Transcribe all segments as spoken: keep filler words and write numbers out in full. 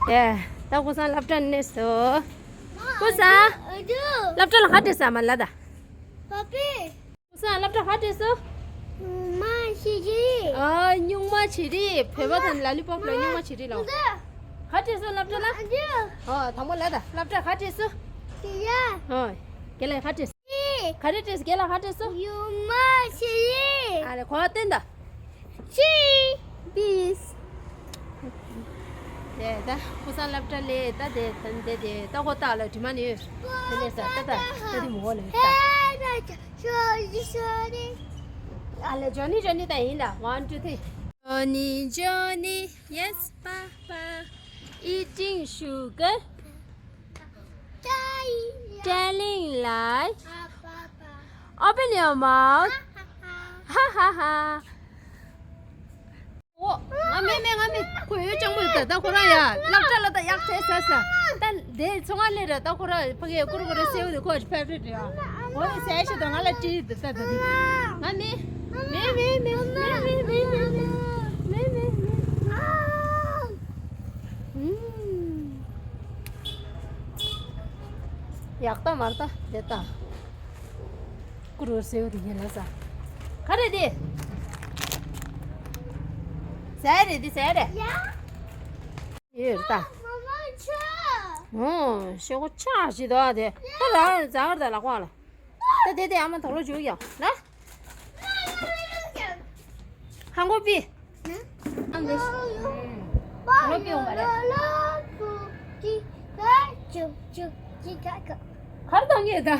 ཨེ། ད་ཀུན་བཟང་སློབ་གྲྭ་ནས་སོ། ཀུན་བཟང་། ཨ་ཅོ། སློབ་གྲྭ་ལ་ག་འདྲ་ཟ་མ་ལ་ད། པ་པི། ཀུན་བཟང་སློབ་གྲྭ་ག་འདྲ་སོ། མ་ཞི་རི། ཨ། སྨྱུག་མ་ཞི་རི། བོད་པ་དང་ལ་ལི་པོབ་ལ་སྨྱུག་མ་ཞི་རི་ལོ། ག་འདྲ་སོ་སློབ་གྲྭ་ལ། ཨ་ཅོ། ཨོ། དང་པོ་ལ་ད་སློབ་གྲྭ་ག་འདྲ་སོ། ཞི་རི། ཨོ། རྒན་ལགས་ག་འདྲ་སོ། ག་རེ་སྤྲད་སོང་། རྒན་ལགས་ག་རེ་སྤྲད་སོང་། སྨྱུག་མ་ཞིག་ཨ་རེ་གོ་བ་སྟོན་དང་། ཤི། པིས། དེ་ད་ཀུན་བཟང་སློབ་གྲྭ་ལས་ད་དེ་ད་དེ་དེ་ད་ཁོ་ཏག་ལ་དྲི་མ་ནི་ཡོད། དེ་ལས་ས་ད་ད་ད་དེ་མོ་ལས་ད། ཧེ་ད་ཅོ་ཞི་ཞོ་རི། ཨ་ལེ་ཇོ་ནི་ཇོ་ནི་ད་ཡིན་ད། One, two, three. Johnny, Johnny, yes, Papa. Eating sugar. Telling lie. Open your mouth. Ha ha ha. ཨོ། ང་མེད་མེད་ང་མེད། ཁོ་ཡོད་ཅང་མོ་ད་ད་ཁོ་རང་ཡ། སློབ་གྲྭ་ལ་ད་ཡག་བྱས་ཟ་ཟ། ད་དེ་ཚོང་ང་ལས་ར་ད་ཁོ་རང་ཕ་གིའི་ཀུ་རུ་ཀུ་རུ་སེའུ་དེ་ཁོ་ཕེ་ཝ་རི་ཊི་རེད་ཡ། འོ་ཟས་ཤི་ད་ང་ལ་ཀྲི་ད་ད་ད་དེ། ང་མེད་མེད་མེད། ཡག་ད་མར་ད་དེ་ད། ཀུ་རུ་སེའུ་དེ་ཡིན་ལ་ས། ག་རེ་དེ། ཟས་རེད་དེ་ཟས་རེད། ཡོད་ད། ཨོ་ཤོག་ཆག་ཞིག་འདུག་ཨ་དེ། ད་རང་ཟ་བར་ད་ལག་པ་ལ། ད་དེ་དེ་ཨ་མ་དོག་ལོ་བྱུག་ཡ་ལ། ཧང་གོ་པི། ཨང་དེ། ཧང་གོ་པི་འོང་པ་རེད། གར་དང་ངེས་ད།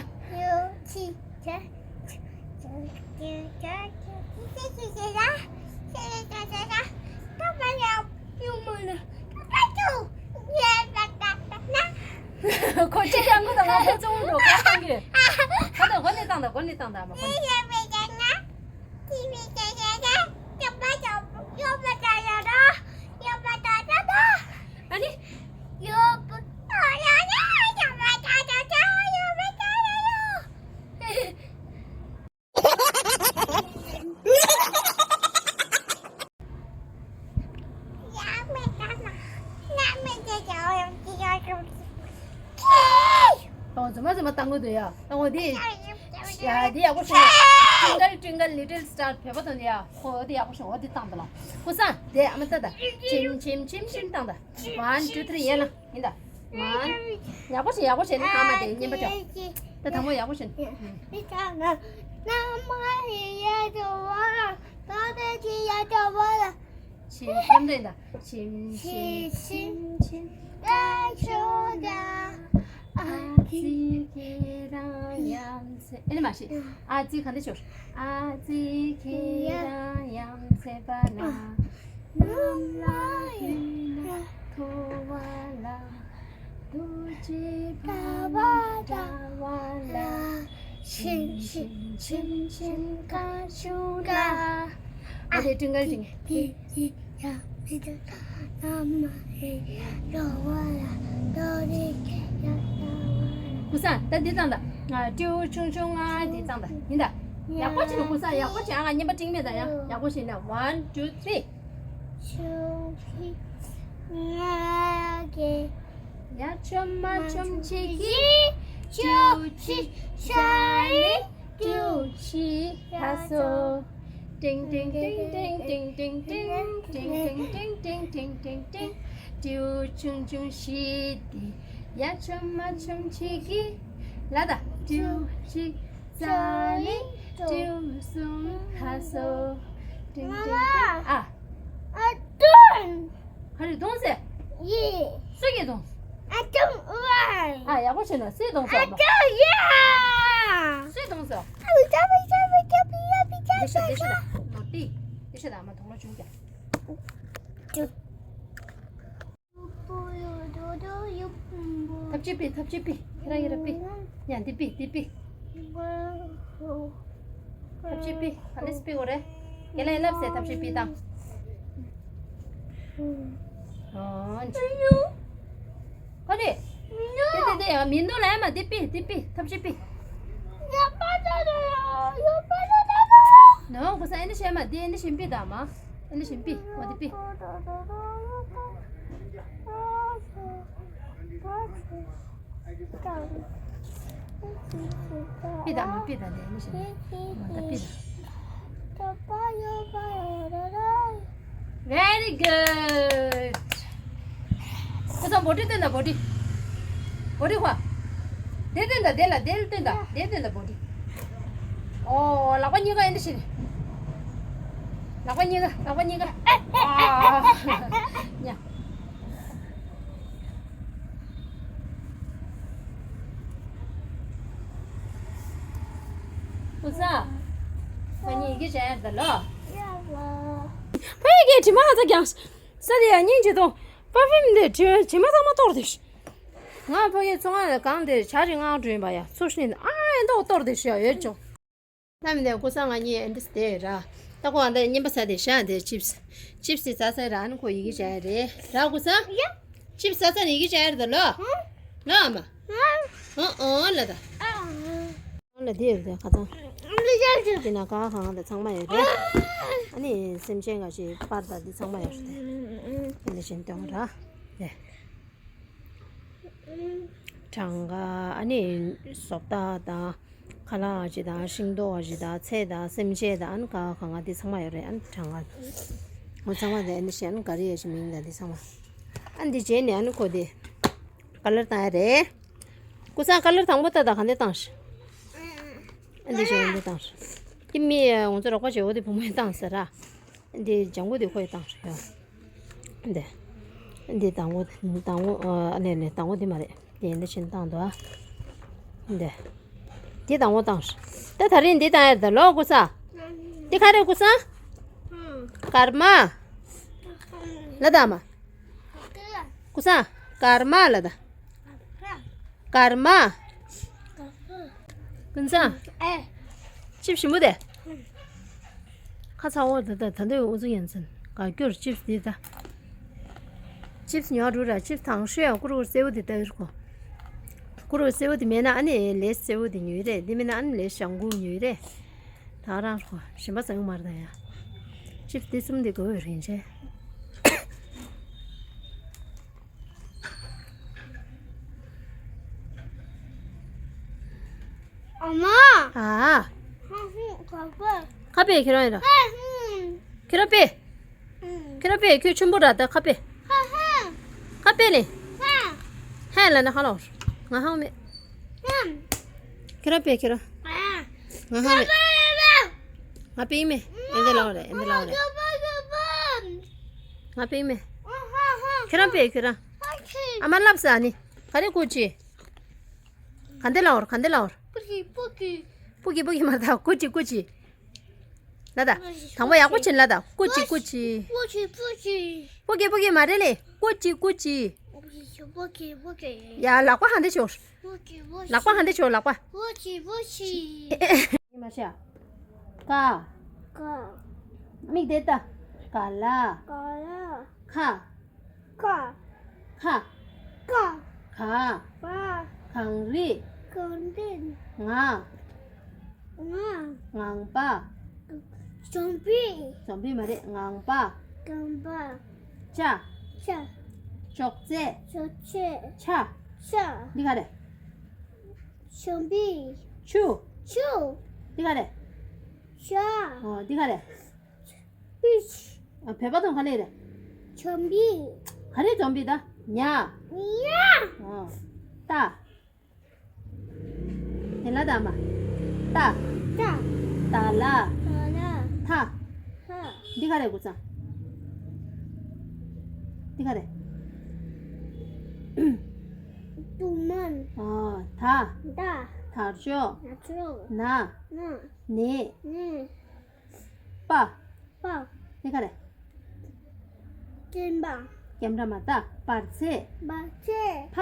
ཁོ་ཅི་ཡང་ངུ་དང་ང་ཁོ་ཙོང་འགྲོ་ཁ་སང་གི། ཁ་དང་གོ་ནས་བཏང་དང་གོ་ནས་བཏང་དང་མ་ཁོ། ཨ་ནི། ཨོ་རྫུན་མ་རྫུན་མ་བཏང་གི་འདུག་ཡ། ཨོ་འདི། ཡ་འདི་ཡག་པོ་བྱུང་། Twinkle twinkle little star བོད་པ་དང་འདི་ཡ། ཁོ་འདི་ཡག་པོ་བྱུང་། འོ་འདི་བཏང་ད་ལ། ཀུན་བཟང་དེ་ཨ་མ་ལྟ་ད། ཆིམ་ཆིམ་ཆིམ་ཆིམ་བཏང་ད། One, two, three ཡན་ལ་ཡིན་ད། One. ཡག་པོ་བྱེད་ཡག་པོ་བྱེད་ནི་ཨ་མ་དེ་བརྙན་པ་འདྲ། ད་དང་པོ་ཡག་པོ་བྱེད་ནི། ཆེ་མཉམ་དུ་ཡིན་ད། ཆིམ་ཆིམ་ཆིམ་ཆིམ། ཨ་ཙི་ཁྱེད་རང་ཡ་མཚན། ཨེ་ནི་མ་ཤེས། ཨ་ཙི་ག་འདྲ་ཤོར། ཨ་ཙི་ཁྱེད་རང་ཡ་མཚན་པ་ན། ནམ་ལ་ཡིན་ན་ཐོ་བ་ལ། རྡོ་རྗེ་འབར་བ་འདྲ་བ་ལ། ཤིང་ཤིང་ཆེམ་ཆེམ་དཀར་ཆུང་འདྲ། ཨ་དེ་ཀྲིང་ཀར་ཀྲིང་། ཀུན་བཟང་ད་འདི་བཏང་ད། ང་ཀྲེའུ་ཆུང་ཆུང་ང་འདི་བཏང་ད་ཡིན་ད། ཡག་པོ་བྱེད་ན་ཀུན་བཟང་ཡག་པོ་བྱེད། ཨ་ང་བརྙན་པ་སྤྲིང་མེད་ད་ཡ། ཡག་པོ་བྱེད་ན། One, two, three. ཆུང་ཆུང་ང་གི། ཡ་ཆོ་མ་ཆོམ་ཆི་གི། ཆུ་ཆི་ཤ་ཡི། ཀྲུའུ་ཆི་ཧ་སོ། ཏིང་ཏིང་ཏིང་ཏིང་། ཀྲུའུ་ཆུང་ཆུང་ཤི་དེ། ཡ་ཆོ་མ་ཆོམ་ཆི་གི། ལ་ད། ཀྲུའུ་ཆི་ཙ་ལི། ཀྲུའུ་སུང་ཧ་སོ། ཏིང་ཏིང་ཏིང་། ཨ། ཨ་ཏུང་། ག་རེ་གཏོང་ཟེར། ཡི། སུ་གིས་གཏོང་། ཨ་ཏུང་ཝའི། ཨ་ཡག་པོ་བྱས་ན་སུས་གཏོང་ཟེར། ཨ་ཏུང་ཡ། སུས་གཏོང་ཟེར། ཨ་ལུ་ཅག་པི་ཅག་པི་ཅག་པི་ཡ་པི་ཅག་པི་ཅག། དེ་ཤ་དེ་ཤ་ད་ནོ་ཏི། དེ་ཤ་ད་མ་དོག་ལོ་བྱུང་ཀྱང་། ཅུ། ཐབས་ཅིག་པི། ཐབས་ཅིག་པི། ཁྱེད་རང་ཡོད་ར་པི། ཡ་འདི་པི་འདི་པི། ཐབས་ཅིག་པི། ཨ་ནི་སྤི་འོ་རེ། ཡ་ལ་ཡ་ལབ་ཟེར། ཐབས་ཅིག་པི་དང་། ཨོ། ཁོ་ནི། དེ་དེ་དེ་ཡ་མི་འདུག་ལ་ཡ་མ་འདི་པི་འདི་པི། ཐབས་ཅིག་པི། ནོ་ཁོ་ས་ཨེ་འདི་བྱས་མ་འདི་ཨེ་འདི་བཞིན་པི་དང་མ། ཨེ་འདི་བཞིན་པི། འོ་འདི་པི། པི་ད་མ་པི་ད་དེ་ནི་ཤི་ནི་མ་ད་པི་ད། Very good. ཁོ་ཚང་བོ་ཏི་སྟོན་ད་བོ་ཏི། བོ་ཏི་ཁོ། དེ་སྟོན་ད་དེ་ལ་དེ་སྟོན་ད་དེ་སྟོན་ད་བོ་ཏི། ཨོ་ལག་པ་གཉིས་ཀ་ཨེ་འདྲ་ཤི་ནི། ལག་པ་གཉིས་ཀ་ལག་པ་གཉིས་ཀ་ཨ། ཉ། ཀུ་ས། ཁ་ཉིན་ཡི་གེ་བྱས་ཡར་ད་ལོ། ཕ་ཡི་གེ་དྲི་མ་ཧ་ཚ་རྒྱག་ས་དེ་ཡ་སྙིང་རྗེ་དང་པར་ཕིམ་དེ་དྲི་དྲི་མ་ཚང་མ་གཏོར་དེ་ཤི། ང་ཕ་གི་ཚོང་ཁང་ལ་གང་དེ་ཇ་རི་ང་འགྲོ་ཡིན་པ་ཡ་ཚུར་ཤི་ནི་ཨ་ཡ་མདོག་གཏོར་དེ་ཤི་ཡ་ཡོད་ཅོ། ལྷ་མི་དེ་ཀུ་ས་ང་གཉིས་ཨེ་འདྲ་སྟེ་ར། ད་ཁོ་ཨ་འདྲ་རྔན་པ་ཟ་དེ་ཤ་དེ་ཅིབ་སི། ཅིབ་སི་ཟ་ཟ་ར་ཨ་ནི་ཁོ་ཡི་གེ་བྱ་ཡ་རེད་ར་ཀུ་ས། ཡ། ཅིབ་སི་ཟ་ཟ་ནི་ཡི་གེ་བྱ་ཡ་རེད་ད་ལོ། ལོ་ཨ་མ། ཨ་ཨ་ལ་ད། ཨ་ལ་དེ་ཡོད་དེ་ཁ་ཚང་། དེ་ན་ཀ་གང་དེ་ཚང་མ་ཡོད་རེད། ཨ་ནི་སེམས་ཅན་ག་ཞིག་པར་ད་དེ་ཚང་མ་ཡོད་རེད་དེ། ཨ་ནི་བཞིན་སྟོན་ར། དེ། གྲངས་ཀ་ཨ་ནི་བཟོ་ལྟ་དང་། ཁ་ལག་ཅིག་དང་ཤིང་ཏོག་ཅིག་དང་ཚལ་དང་སེམས་ཅན་དང་ཨ་ནི་ག་ག་ང་འདི་ཚང་མ་ཡོད་རེད། ཨ་ནི་གྲངས་ཀ་འོ་ཚང་མ་དེ་ཨ་ནི་ཤི་ཨ་ནི་ག་རེ་ཡོད་ཤི་མིང་དང་འདི་ཚང་མ། ཨ་ནི་འདི་རྗེས་ནས་ཨ་ནི་ཁོ་དེ་ཀ་ལར་བཏང་ཡ་རེད། ཀུ་སང་ཀ་ལར་དང་པོ་ལྟ་ད་ག་འདི་བཏང་ཤི། ཨ་ནི་འདི་ཞིག་འདི་བཏང་ཤི། དེ་མི་ང་ཚོ་རོགས་པ་བྱེད་འོ་དེ་བུ་མོས་བཏང་ཟེར་ར། འདི་ལྗང་གུ་འདི་ཁོས་བཏང་རེད་ཡ། འདི། འདི་དང་པོ་དང་པོ་ཨ་ལས་ལས་དང་པོ་འདི་མ་རེད། འདི་འདི་བཞིན་བཏང་འདུག་ཨ། འདི། འདི་དང་པོ་བཏང་རེད། ད་ད་རིང་འདི་བཏང་ཡ་ད་ལོ་ཀུ་ས། འདི་ག་རེད་ཀུ་ས། སྐར་མ། ལ་ད་མ། ཀུ་ས། སྐར་མ་ལ་ད། སྐར་མ། ཀུན་བཟང་། ཨེ། ཅིབ་ཞིམ་པོ་དེ། ཁ་ཚ་བོ་དེ་ད་ད་འདོད་འུ་ཚུགས་ཡན་ཚན་ག་སྐྱོར་ཅིབ་དེ་ད། ཅིབ་ཉོ་འགྲོ་ར་ཅིབ་དང་ཤོས་ཡང་ཀུ་རུ་སེ་བོ་དེ་ལྟ་བུར་གོ། ཀུ་རུ་སེ་བོ་དེ་མེད་ན་ཨ་ནི་ལས་སེ་བོ་དེ་ཉོས་རེད། དེ་མེད་ན་ཨ་ནི་ལས་ཞང་གུ་ཉོས་རེད། ད་རང་ཧྲོ་ཞིམ་པ་ཟ་ཡོང་མ་རེད་ད་ཡ། ཅིབ་དེ་གསུམ་དེ་དགོས་རིན་ཆེ། ཨ་མ། ཨ། ཧ་ཧུ་ག་པ། ཁ་པེ་ཁྱེད་རང་ཡིན་ར། ཧ་ཧུ། ཁྱེད་རང་པེ། ཨུ། ཁྱེད་རང་པེ་ཁྱོད་ཆུན་པོ་ར་ད་ཁ་པེ། ཧ་ཧ། ཁ་པེ་ལེ། ཧ། ཧ་ལ་ན་ཧ་ལོ། ང་ཧ་མེ། ཧ། ཁྱེད་རང་པེ་ཁྱེད་རང་། ཨ། ང་ཧ་མེ། ང་པེ་མེ། ཨེ་འདི་ལའོ་རེ་ཨེ་འདི་ལའོ་རེ། ང་པེ་མེ། ཁྱེད་རང་པེ་ཁྱེད་རང་། ཨ་མ་ལབ་ས་ནི། ག་རེ་ཀུ་ཅི། ག་འདི་ལའོ་ར་ག་འདི་ལའོ་ར། པུ་ཀི་པུ་ཀི། པུ་ཀི་པུ་ཀི་མ་ད་ཀུ་ཅི་ཀུ་ཅི། ལ་ད། དང་པོ་ཡག་པོ་བྱིན་ལ་ད། ཀུ་ཅི་ཀུ་ཅི། པུ་ཅི་པུ་ཅི། པུ་ཀི་པུ་ཀི་མ་རེད་ལེ། ཀུ་ཅི་ཀུ་ཅི། པུ་ཀི་པུ་ཀི། ཡ་ལག་པ་ཧ་འདི་ཆོ། པུ་ཅི་པུ་ཅི། ལག་པ་ཧ་འདི་ཆོ་ལག་པ། པུ་ཅི་པུ་ཅི། མ་ཤ། ཀ། ཀ། མིག་དེ་ལྟ། ག་ལ། ག་ལ། ཁ། ཁ། ཁ། ཁ། ཁ། ག་གངས་རི། གངས་རི། ང་། ང་། ངང་པ། ཛོམ་པི། ཛོམ་པི་མ་རེད་ངང་པ། ངང་པ། ཅ། ཅ། ཅོག་ཙེ། ཅོག་ཙེ། ཆ། ཆ། འདི་ག་རེད། ཛོམ་པི། ཆུ། ཆུ། འདི་ག་རེད། ཤ། ཨོ་འདི་ག་རེད། པིཆ། ཨ་བོད་པ་དང་ག་ལེ་རེད། ཛོམ་པི། ག་རེ་ཛོམ་པི་ད། ཉ། ཉ། ཨོ། ཏ། དེ་ལ་ད་མ། ཏ། ཏ། ཏ་ལ། ཏ་ལ། ཐ། ཐ། འདི་ག་རེད་ཀུ་ཚང་། འདི་ག་རེད། དུ་མན། ཨོ། ད། ད། དར་ལྕོག་དར་ལྕོག་ན། ན། ནས། ནས། པ། པ། འདི་ག་རེད། སྤྱན་པ། སྐྱེམས་ར་མ་ད། པར་ཚེ། པར་ཚེ། ཕ།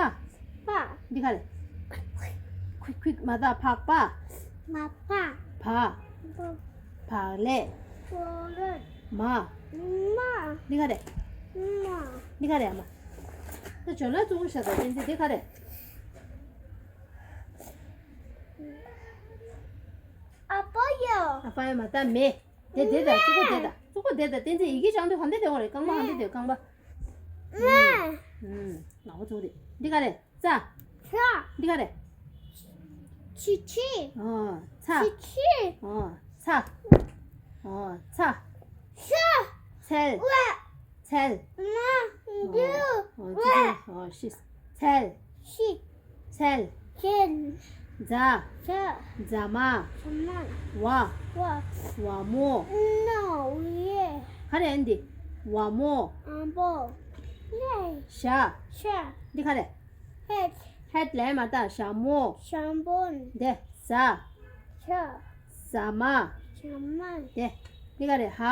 ཕ། འདི་ག་རེད། ཁུ་ཁུ་མ་ད། ཕག་པ། མ་པ། བ། བ། བག་ལེབ། བག་ལེབ། མ། མ། འདི་ག་རེད། མ། འདི་ག་རེད་ཨ་མ། ད་ཇོ་ལ་གཙོ་བོ་ཤ་ད་བསྟན་འཛིན་འདི་ག་རེད། ཨ་ཕ་ཡ། ཨ་ཕ་ཡ་མ་ད་མེ། དེ་དེ་ད་གཙུག་གོ་དེ་ད་གཙུག་གོ་དེ་ད་བསྟན་འཛིན་ཡི་གེ་བྱང་དུ་གང་དེ་དེ་བ་རེད་རྐང་པ་གང་དེ་དེ་རྐང་པ། ཨུམ། ལག་པ་གཙུག་དེ་འདི་ག་རེད་རྩ། འདི་ག་རེད། ཆི་ཆི། ཨོ། ཚ། ཆི་ཆི། ཨོ། ཚ། ཨོ། ཚ། ཤ། ཚལ། ཝ། ཚལ། མ། འདུ། ཨོ། ཨོ། ཆི་ཆི། ཨོ། ཤི། ཚལ། ཤི། ཚལ། ཚལ། ཛ། ཛ། ཛ་མ། ཛ་མ། ཝ། ཝ། ཝ་མོ། ནོ། ཝེ། ག་རེ་འདི། ཝ་མོ། ཨམ་བོ། ལེ། ཞ། ཤ། འདི་ག་རེ། ཧད། ཧད་ལས་མ་ད་ཞྭ་མོ། ཞྭ་མོ། འདི་ཟ། ཟ། ཟ་མ། ཟ་མ། འདི། འདི་ག་རེ་ཧ།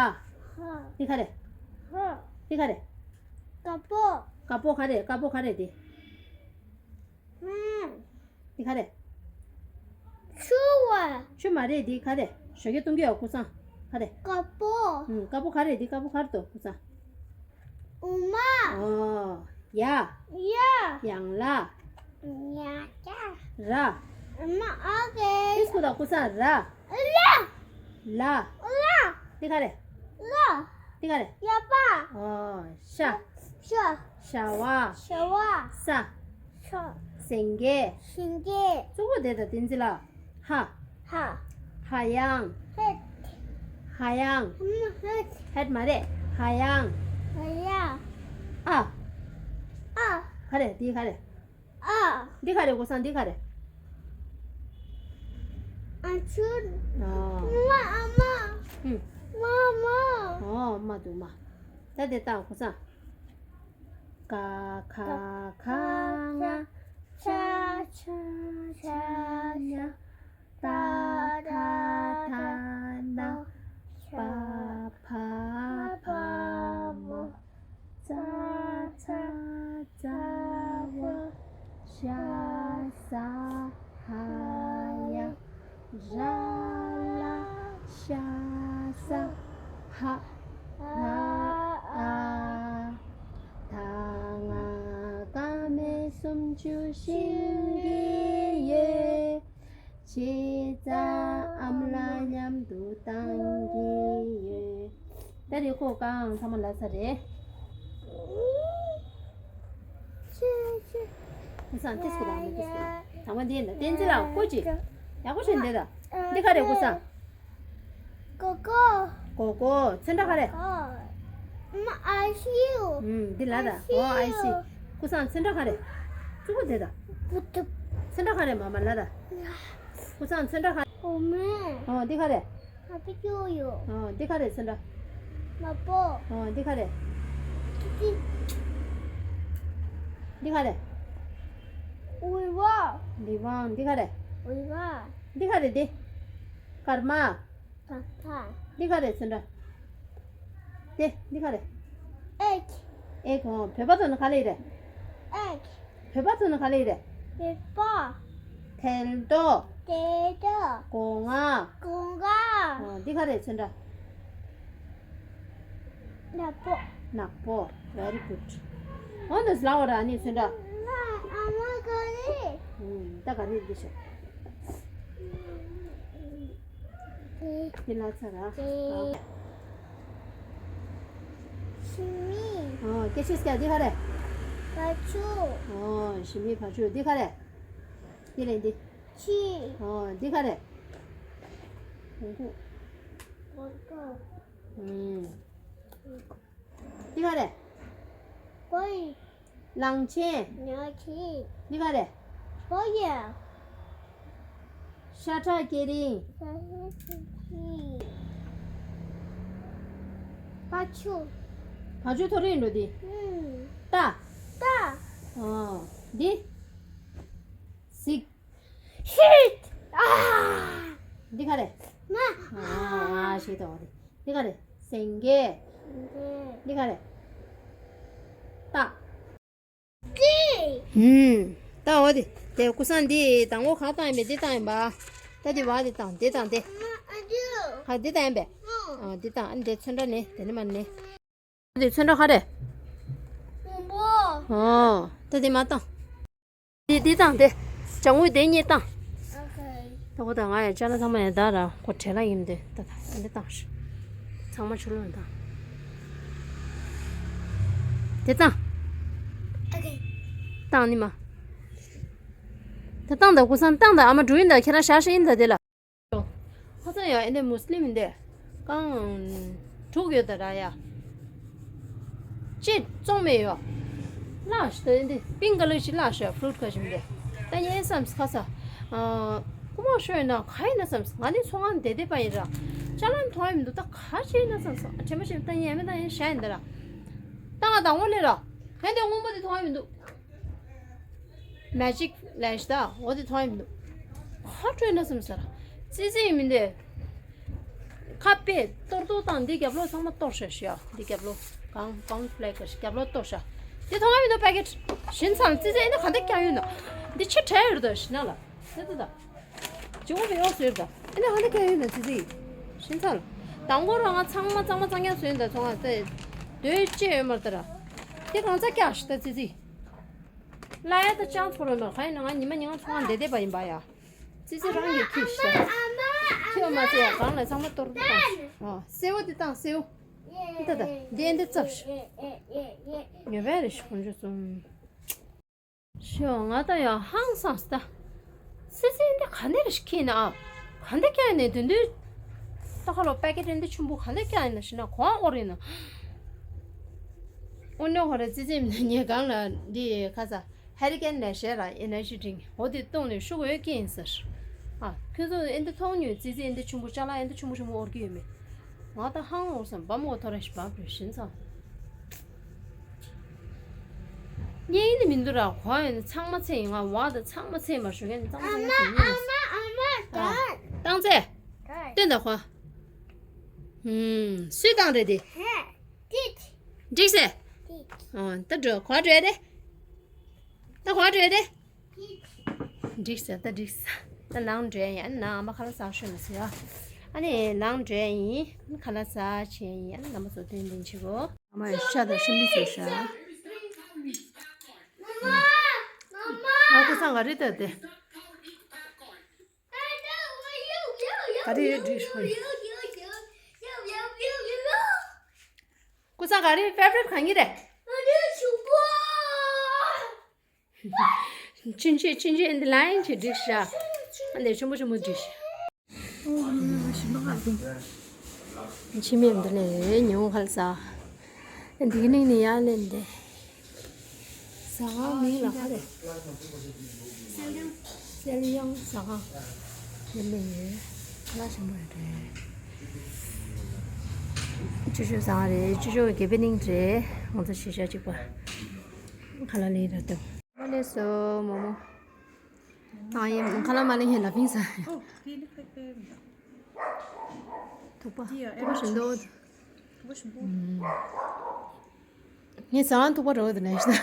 ཧ། འདི་ག་རེ། ཧ། འདི་ག་རེ། དཀར་པོ། དཀར་པོ་ག་རེ། དཀར་པོ་ག་རེ་འདི། ཧ། འདི་ག་རེ། ཆུ་བ། ཆུ་མ་རེད་འདི་ག་རེ། ཞོགས་ཀས་གཏོང་གི་ཡོད་ཀུ་སང་། ག་རེ། དཀར་པོ། ཨུམ། དཀར་པོ་ག་རེ་འདི། དཀར་པོ་ག་རེ་འདུག་ཀུ་སང་། འོ་མ། ཨོ། ཡ། ཡ། ཡང་ལ། ཡ་ཡ། ར། མ་ཨ་གེ། ཏིས་ཀུ་དང་ཀུ་སང་ར། ལ། ལ། ལ། འདི་ག་རེ། ལ། འདི་ག་རེ། ཡ་པ། ཨོ། ཤ། ཤ། ཤ་བ། ཤ་བ། ས། ས། སེང་གེ། སེང་གེ། གཙོ་བོ་དེ་དང་བསྟན་འཛིན་ལ། ཧ། ཧ། ཧ་ཡང་། ཧད། ཧ་ཡང་། ཧ་ཧད། ཧད་མ་རེད། ཧ་ཡང་། ཧ་ཡང་། ཨ། ཨ། ག་རེ་འདི་ག་རེ། ཨ། འདི་ག་རེ་ཀུ་སང་འདི་ག་རེ། ཨ་ཆུ། ཨ། མ་ཨ་མ། ཧུམ། མ་མ། ཨོ་མ་འདུག་མ། ད་དེ་ལྟ་ཀུ་སང་། ཀ་ཁ་ག་ཁ་ང་། ཆ་ཆ་ཆ་ཉ། ཏ་ཐ་ཐ་ན། པ་ཕ་བ་མོ། ཙ་ཚ་ཙ་བ། ཤ་ཟ་ཧ་ཡ། ར་ལ་ཤ་ཟ། ཧ་ཧ་ཨ། ད་ང་ཀ་མེད་སུམ་ཅུ་ཤེས་ཀྱི་ཡོད། བྱས་ཙང་ཨ་མ་ལགས་མཉམ་དུ་བཏང་གི་ཡོད། ད་རེས་ཁོ་གང་ཚང་མ་ལབ་ཚར་རེད། ཁོ་སང་ཏིས་ཀུ་དང་མི་ཏིས་ཀུ་དང་མ་འདི་ཡིན་ད། བསྟན་འཛིན་ལགས་ཀོ་ཅི་ཡག་པོ་བྱས་འདི་ད། འདི་ག་རེད་ཀོ་སང་། ཀོ་ཀོ། ཀོ་ཀོ། ཚོན་ཁྲ་ག་རེ། ཨ། མ་ཨའི་སི་ཡུ། ཨུམ། འདི་ལ་ད། ཨའི་སི་ཡུ། ཨོ་ཨའི་སི། ཀུ་སང་ཚོན་ཁྲ་ག་རེ། གཙོ་བོ་དེ་ད། བུ་ཐུབ། ཚོན་ཁྲ་ག་རེ་མ་མ་ལ་ད། ཀུ་སང་ཚོན་ཁྲ་ག་རེ། འོ་མེ། ཨོ་འདི་ག་རེ། ཨ་པི་ཀྱུ་ཡུ། ཨོ་འདི་ག་རེ་ཚོན་ཁྲ། མ་པོ། ཨོ་འདི་ག་རེ། ཏི་ཏི། འདི་ག་རེ། ཝི་ཝ། ཝི་ཝ། འདི་ག་རེ། ཝི་ཝ། འདི་ག་རེ་འདི། སྐར་མ། ཀ་ཁ། འདི་ག་རེ་ཚོན་ཁྲ། དེ་འདི་ག་རེ། ཨེག་ཨེག་ཨོ་བོད་པ་ཚོ་ནི་ག་ལེ་རེད། ཨེག་བོད་པ་ཚོ་ནི་ག་ལེ་རེད། བོད་པ། དལ་ཏོ། དལ་ཏོ། སྒོ་ང་། སྒོ་ང་། ཨོ་འདི་ག་རེ་ཚོན་ཁྲ། ནག་པོ། ནག་པོ། Very good. ཨོ་འདི་ལ་འོ་ར་ནི་ཚོན་ཁྲ། ཨ་མ་ག་རེ། ཨུམ་ད་ག་རེ་འདི་ཤོག་དེ་ལ་ཚ་ར། དེ། ཞི་མི། ཨོ་སྐད་ཆ་སྐད་འདི་ག་རེ། བ་ཕྱུགས། ཨོ་ཞི་མི་བ་ཕྱུགས་འདི་ག་རེ། འདི་ལས་འདི། ཁྱི། ཨོ་འདི་ག་རེ། གོང་ཁུ། གོང་ཁུ། ཨུམ། འདི་ག་རེ། ཀོའི། གླང་ཆེན། གླང་ཆེན། འདི་ག་རེ། ཀོ་ཡ། ཤ་ཁྲག་སྐྱེ་རིང་། ཤ་ཁྲག་སྐྱེ་རིང་། བ་ཕྱུགས། བ་ཕྱུགས་ཐོ་རེ་འགྲོ་འདི། ཨུམ། རྟ། རྟ། ཨོ། འདི། གཟིག་ཤིཊ། ཨ། འདི་ག་རེ། མ། ཨ་ཞེས་དང་འདི་ག་རེ། སེང་གེ་སེང་གེ་འདི་ག་རེ། སྟག་ཀི་ཧུམ། ད་འོ་དེ་དེ་ཀུ་སང་འདི་དང་པོ་ག་བཏང་ཡིན་པས། འདི་བཏང་ཡིན་པ། ད་འདི་བ་འདི་བཏང་འདི་བཏང་དེ། ཨ་ཨ་ཅུ། ག་འདི་བཏང་ཡིན་པས། ཨ། ཨ་འདི་བཏང་ཨ་འདི་ཚོན་ཁྲ་ནི་དེ་ནི་མ་ནི། འདི་ཚོན་ཁྲ་ག་རེ། སྔོན་པོ། ཨོ། ད་འདི་མ་བཏང་། འདི་འདི་བཏང་དེ། ལྗང་གུ་དེ་གཉིས་བཏང་། ཨོ་ཁེ། ད་ཁོ་ད་ང་ཡང་ཅ་ལག་ཚང་མ་ཡང་ད་ར་ཁོ་བྲེལ་ལ་ཡིན་དེ་ད་ད་འདི་བཏང་ཤི། ཚང་མ་ཆུ་ལོན་བཏང་། དེ་བཏང་། ཨོ་ཁེ། བཏང་ནི་མ། ད་བཏང་ད་ཀུ་སང་བཏང་ད། ཨ་མ་འགྲོ་ཡིན་ད། ཁྱེད་རང་ཞག་ཤ་ཡིན་ད་དེ་ལ། ཁོ་ཚང་ཡ་ཨེ་འདི་མུ་སི་ལིམ་འདི་རྐང་དྲུག་ཡོད་ད་ར་ཡ། ཅེ་བཙོང་མེད་ཡོད། ལགས་ཤི་ད་ཨེ་འདི་པིང་ཀ་ལར་ཞིག་ལགས་ཤི་ཕུ་རུ་ཊི་ཁ་ཞིམ་འདི། ད་ངས་བསམས་ཁ་ས། ཨ་ཀུ་མོ་ཤོད་ན་ག་ཡིན་ན་བསམས། ང་ནི་ཚོང་ཁང་བསྡད་བསྡད་པ་ཡིན་ར། ཅ་ལག་མཐོང་ཡ་མི་འདུག་ད་ག་ཅི་ཡིན་ན་བསམས། དྲན་པ་ཞིག་ད་ངས་མེད་ད་ཡིན་ཤ་ཡིན་འདི་ར། ད་ང་དང་པོ་ལས་ར། ཧན་དེ་སྔོན་པོ་དེ་མཐོང་ཡ་མི་འདུག་མེ་ཇིག་ལེ་ཤི་ད་འོ་དེ་མཐོང་ཡ་མི་འདུག་ག་སྤྲོད་ན་བསམ་ཟེར། ཙི་ཙི་ཡིན་མིན་དེ། ཁ་པེ་གཏོར་གཏོར་དང་འདི་རྒྱབ་ལོགས་ཚང་མ་གཏོར་ཤ་ཤ། འདི་རྒྱབ་ལོགས་གང་གང་ཕི་ལེ་ཀར་རྒྱབ་ལོགས་གཏོར་ཤ། དེ་མཐོང་ཡ་མི་འདུག་པེ་ཀེ་ཊི། ཞིན་ཚང་ཙི་ཙི་ཡིན་ན་ག་འདི་རྐྱང་ཡོད་ན། འདི་ཕྱི་བྲལ་ཡོད་ད་ཤི་ན་ལ། དེ་ད་ད། ཇོ་བོ་ཡོག་ཟེར་ད། ཨ་ནི་ཧ་ནི་ཀ་ཡོད་ན་ཙི་ཙི། ཤིན་ཚང་། དང་པོ་རང་ང་ཚང་མ་གཙང་མ་གཙང་རྐྱང་བཟོས་ད་ཚོང་ང་ཏེ། དོད་ཅེས་ཡོད་མར་ད་ར། དེ་གང་ཚ་ཀྱག་ཤི་ད་ཙི་ཙི། ལ་ཡ་ད་ཅང་ཚོར་ཡོད་མར་ག་ཡིན་ན་ང་ཉི་མ་ཉི་མ་ཚོང་ང་བསྡད་བསྡད་པ་ཡིན་པ་ཡ། ཙི་ཙི་རང་གིས་ཁྱི་ཤི་ད། ཁྱི་བ་མ་ཚེ་ཡ་གང་ལ་ཚང་མ་གཏོར་བཏང་ཤི། ཨ་སེའུ་དེ་བཏང་སེའུ། ད་ད་དེ་འདི་རྩབ་ཤི། ཉོ་བས་རེ་ཤི་ཁོང་ཆུ་སོང་། ཤོ་ང་ད་ཡང་ཧང་སངས་ད། སི་སི་འདི་ག་འདྲ་ཞིག་ཁྱེར་ན་ཨ། ག་འདྲ་ཀྱང་ནས་དུས་དུས། ད་ཁ་ལོ་པེ་ཀེ་ཊི་འདི་ཆུན་པོ་ག་འདྲ་ཀྱང་ཡིན་ན་ཞིག་ན་གོང་འོར་ཡིན་ན། ཨོ་ནོ་ཧོ་རེ་ཙི་ཙི་མི་ཉེ་གང་ལ་འདི་ཁ་ས་ཧེ་རི་ཀེན་ལས་བཤད་ར་ཨེ་ནར་ཇི་ཌི་རིང་འོ་དེ་བཏུང་ནས་ཤུ་གུ་ཡོད་ཀྱིན་ཟེར། ཨ་ཁྱོད་ཚོ་ཨེ་འདི་མཐོང་མྱོང་ཙི་ཙི་ཨེ་འདི་ཆུན་པོ་ཅ་ལག་ཨེ་འདི་ཆུན་པོ་ཆུན་པོ་འོར་གྱི་ཡོད་མེད། ང་ད་ཧང་འོང་སམ་བམ་འོ་ཐོ་རེ་ཞིག་བབ་རེ་ཤིན་ཚང་། གཉིས་ནི་མི་འདུག་ར་གོ་ཡོད་ནི་ཚང་མ་ཚེ་ཡིན་ང་བ་དང་ཚང་མ་ཚེ་མ་ཞུ་མཁན་ནི་ཚང་མ་ཚང་མ་ཚེ་ཡིན་ཨ་མ་ཨ་མ་ད་བཏང་ཚེ་སྟོན་ད་གོ། ཧུམ་སུས་བཏང་རེད་དེ། ཧེ་ཏིད། འགྲིག་སེ། ཏིད། ཨ་ད་འགྲོ་གོ་འགྲོ་རེད། ད་གོ་འགྲོ་རེད། འགྲིག་ཟེར་ད་འགྲིག་ཟེར། ད་ནང་འགྲོ་ཡ་ཡིན། ཨ་ནི་ནང་ཨ་མ་ཁ་ལག་ཟ་ཤོད་མ་ཟེར་ཡ། ཨ་ནི་ནང་འགྲོ་ཡ་ཡིན། ཁ་ལག་ཟ་བྱེད་ཡ་ཡིན། ཨ་ནི་རྣམ་པ་ཚོ་སྟོན་སྟོན་བྱེད་གོ། ཨ་མ་ཡི་ཤ་དང་ཤིང་མི་ཟེར་ཤ། ཨ་ཀུ་སང་ག་རེ་ད་དེ། ག་རེ་འགྲིག་ཤོད། ཀུ་སང་ག་རེ་ཕེ་ཝ་རི་ཊི་གང་ཡིན་རེད། ཆུང་ཆུང་ཆུང་ཆུང་འདི་ལ་ཡིན་གྱི་འགྲིག་ཤག་ཨ་འདི་ཆུང་མོ་ཆུང་མོ་འགྲིག་ཤག་ཕྱི་མིག་འདི་ནས་ཉི་འོང་ཁ་ལ་ཟ། འདི་གི་ནང་ནས་ཡར་ལེན་ཏེ། ཟ་ཁང་མིང་ལ་ག་རེ། སེལ་ཡང་ཟ་ཁང་། འདི་ནས་ཡོད། ཁ་ལག་ཆེན་པོ་རེད་དྲན། ཅོ་ཅོ་ཟ་ཁང་རེད། ཅོ་ཅོ་གི་དགེ་འཕེལ་གླིང་རེད། ང་ཚོ་གཞིས་ཆགས་གཅིག་པ། ཁ་ལག་ལེན་ར་ཏོ། མ་ལས་སོ་མོ་མོ། ཨ་ཡེ་ཁ་ལག་མ་ལེན་ཧེ་ལ་ཕིང་ས། ཨོ་དེ་ལི་ཁེ་ཁེ་མི་འདུག་ཐུག་པ། དེ་ཡ་ཐུག་པ་ཞིམ་འདུག་ཐུག་པ་ཞིམ་པོ། ངས་ཟ་ཁང་ཐུག་པ་འགྲོ་གི་འདུག་ནས་ཤི་ད།